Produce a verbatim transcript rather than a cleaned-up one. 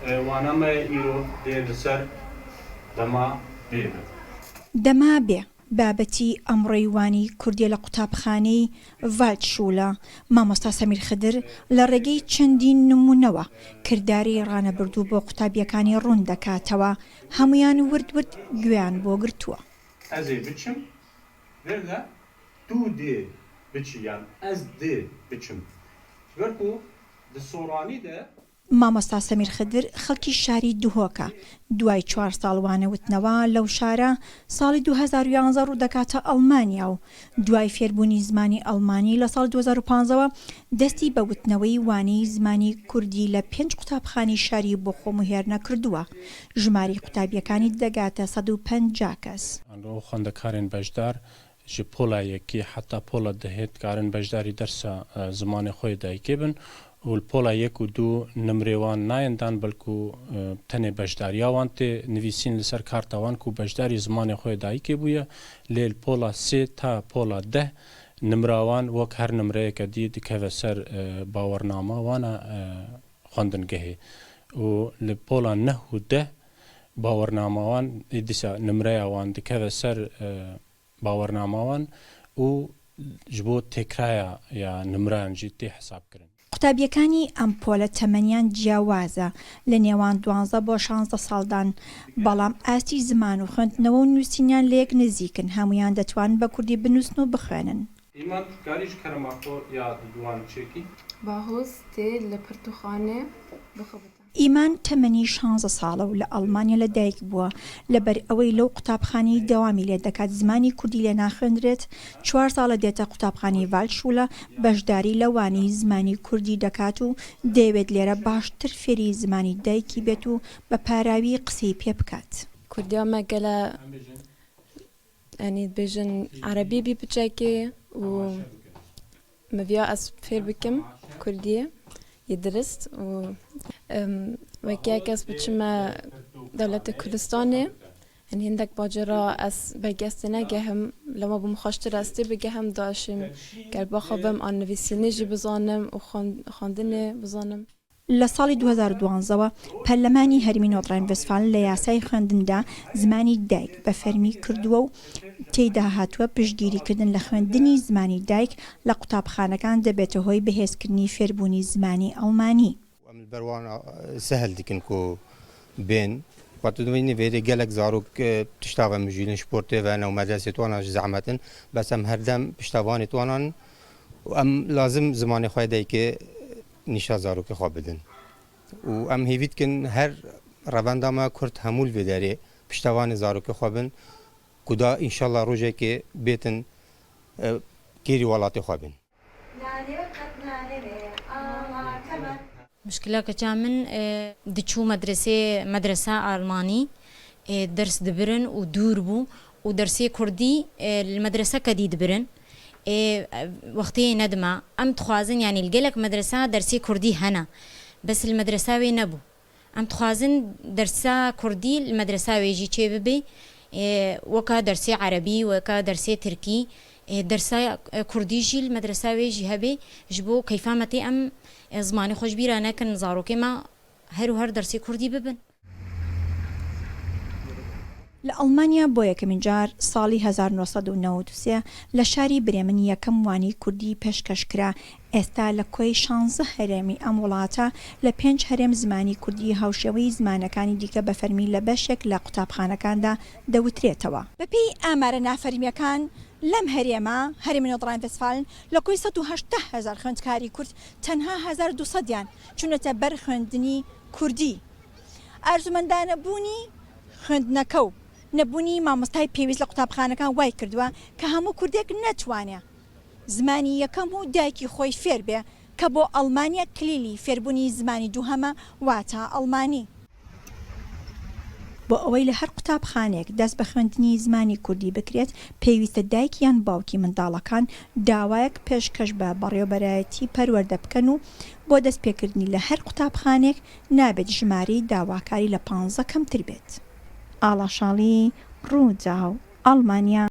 Wana me îro dê li ser dema bê be. Dema bê بابەتی ئەمڕۆی وانەی کوردییە لە قوتابخانەی Waldschule. مامۆستا سەمیر خدر لە ڕێگەی چەندین نموونەوە کرداری ڕانەبردوو بۆ قوتابییەکانی ڕوون دەکاتەوە، هەموویان ورد ورد گوێیان بۆ گرتووە. Ez ê biçim, vêrde tu dê biçî, yan ez dê biçim. Ji ber ku di soranî de. مامۆستا سەمیر خدر خەڵکی شاری دهۆکە، دوای چوار ساڵ وانەوتنەوە لەو شارە، ساڵی دوو هەزار و یازدە ڕوودەکاتە ئەڵمانیا و دوای فێربوونی زمانی ئەڵمانی لە ساڵی دوو هەزار و پازدە وە دەستی بە وتنەوەی وانەی زمانی کوردی لە پێنج قوتابخانەی شاری بۆ خۆموهێرنە کردووە، ژمارەی قوتابییەکانی دەگاتە سەد و پەنجا کەس. Ew xwendekarên beşdar ji pola yekê heta pola dehê dikarin beşdarî dersa zimanê xwe yê dayikê bin û li pola yek û du nimrê wan nayên dan belku tenê beşdariya wan tê nivîsîn li ser karta wan ku beşdarî zimanê xwe yê dayikê bûye, lê li pola sê ta pola deh nimra wan wek her nimreyeke dî dikeve ser bawernama wan a xwendingehê û li pola neh û deh bawernama wan ê dîsa nimreya wan dikeve ser bawernama wan û ji bo têkraya ya nimreyan jî tê hesabkirin. قوتابییەکانی ئەم پۆلە تەمەنیان جیاوازە لە نێوان دوانزە بۆ شانزدە ساڵدان، بەڵام ئاستی زمان و خوێندنەوە و نووسینیان لە یەک نزیکن، هەموویان دەتوانن بە کوردی بنووسن و بخوێنن. Îman, tu karî ji kerema xwe ya diduan çêkî? Bahoz tê li pirtûxanê bixebite. ئیمان تەمەنی شانزە ساڵە و لە ئەڵمانیا لە دایک بووە، لەبەر ئەوەی لەو قوتابخانەی دەوامی لێ دەکات زمانی کوردی لێ ناخوێندرێت، چوار ساڵە دێتە قوتابخانەی Waldschule بەشداری لە وانەی زمانی کوردی دەکات و دەیەوێت لێرە باشتر فێری زمانی دایکی بێت و بە پاراوی قسەی پێ بکات. کوردیا me gele Yanî dibêjin erebî bî piçekê û min viya ez fêr bikim kurdiyê yê dirist û wekî yek ez biçime dewletê Kurdistanê, yanî hindek bacera ez belgê ez tê negehim, lema bo min xweştir ez tê bigehim, daşim gelba xwe bim an nivîsînê jî bizanim û xwendinê bizanim. لە ساڵی دوو هەزار و دوانزە وە پەرلەمانی هەرێمی نۆتڕاین وێستفالن لە یاسای خوێندندا زمانی دایک بە فەرمی کردووە و تێیدا هاتووە پشتگیریکردن لە خوێندنی زمانی دایک لە قوتابخانەکان دەبێتە هۆی بەهێزکردنی فێربوونی زمانی ئەڵمانی. Em li ber wan sehil dikin ku bên. Wek tu dibînî vêrê gelek zarok tişta ve mijûlin ji portê ve ne û medresê twana ji zehmet in. Bes em herdem pişta vanê twanan û em lazim zimanê xwe yê dayikê nîşa zarokê xwe bidin. Û em hêvî dikin her revenda me Kurd hemû li vê derê piştevanê zarokê xwe bin ku da înşallah rojekê bêtin kêrî welatê xwe bin. Muşkila keça min diçû medresê, medresa almanî ders dibirin û dûr bû û dersê kurdî li medresa kedî dibirin. Ê, wextê nedima. Em dixwazin, yanî li gelek medresa dersê kurdî hene. Bes li medresa wê nebû. Em dixwazin dersa kurdî li medresa wê jî çêbibe. Ê, weka dersê erebî, weka dersê tirkî, ê, dersa, e, kurdî jî li medresa wê jî hebe. Ji bo keyfa me tê em, e, zimanê xwe ji bîra nekin, zarokê me her û her dersê kurdî bibin. لە ئەڵمانیا بۆ یەکەمین جار ساڵی هەزار و نۆ سەد و نەوەد و سێ لە شاری برێمن یەکەم وانەی کوردی پێشکەش کرا. ئێستا لە کۆی شانزە هەرێمی ئەم وڵاتە لە پێنج هەرێم زمانی کوردی هاوشێوەی زمانەکانی دیکە بە فەرمی لە بەشێک لە قوتابخانەکاندا دەوترێتەوە. بەپێی ئامارە نافەرمییەکان لەم هەرێمە، هەرێمی نۆتڕاین وێستفالن، لە کۆی سەد و هەشتا هەزار خوێندکاری کورد تەنها هەزار و دوو سەدیان چوونەتە بەر خوێندنی کوردی. ئارزومەندانەبوونی خوێندنەکە و نەبوونی مامۆستای پێویست لە قوتابخانەکان وای کردووە کە هەموو کوردێک نەتوانێ زمانی یەکەم و دایکی خۆی فێر بێ کە بۆ ئەڵمانیا کلیلی فێربوونی زمانی دووهەمە، واتە ئەڵمانی. بۆ ئەوەی لە هەر قوتابخانەیەک دەست بە خوێندنی زمانی کوردی بکرێت، پێویستە دایک یان باوکی منداڵەکان داوایەک پێشکەش بە بەڕێوەبەرایەتی پەروەردە بکەن و بۆ دەستپێکردنی لە هەر قوتابخانەیەک نابێت ژمارەی داواکاری لە پانزدە کەمتر بێت. ئاڵا شاڵی، ڕووداو، ئەڵمانیا.